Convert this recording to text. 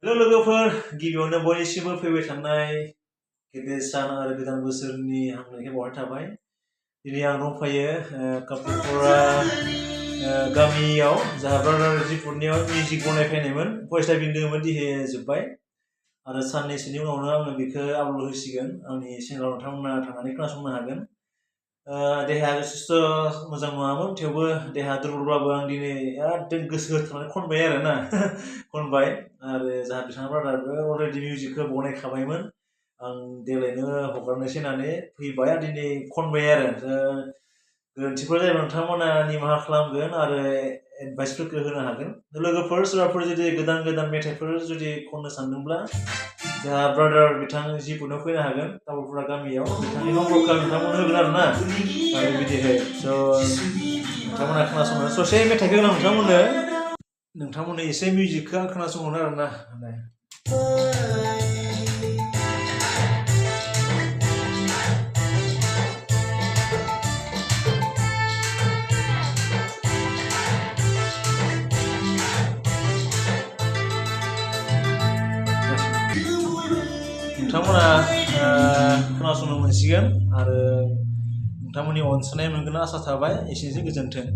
लोगोफोर गिबियावनो बयनिसिमबो फैबाय थानाय गेदेर सान आरो गोदान बोसोरनि हामलायनायखौ बावहरनाय थाबाय। दिनै आं दंफायो कापुरपरा गामियाव जाहा ब्रादार जिफतनियाव मिउजिक बनायफैनायमोन फयसा बिन्दोंमोन दिहे जोब्बाय आरो साननैसोनि उनावनो आङो बेखौ आपलड होसिगोन। आंनि चेनेलाव नोंथांमोना थांनानै खोनासंनो हागोन। देहाया जथेस्थ मोजां नङामोन थेवबो देहा दुरबलबाबो आं दिनै एकदम गोसो होथारनानै खनबाय आरो ना खनबाय आरो जाहा बिथाङा ब्रादारबो अलरेडि मिउजिकखौ बनायखाबायमोन। आं देग्लायनो हगारनोसै होननानै फैबाय आरो दिनै खनबाय आरो गोरोन्थिफोर जायोबा नोंथांमोना निमाहा खालामगोन आरो एडभाइसफोरखौ होनो हागोन। लोगोफोर सोरबाफोर जुदि गोदान गोदान मेथाइफोर जुदि खननो सानदोंब्ला जाहा ब्रादार बिथां जिफतनाव फैनो हागोन कापुरपरा गामियाव बिथांनि नम्बरखौ नोंथांमोन होगोन आरो ना आरो बिदिहाय नोंथांमोना खोनासंनो ससे मेथाइखौ आं नोंथांमोननो एसे मिउजिकखौ आं खोनासंहोनो आरो ना। नोंथांमोना खोनासंनो मोनसिगोन आरो नोंथांमोननि अनसायनाय मोनगोन आसा थाबाय। एसेनोसै गोजोन्थों।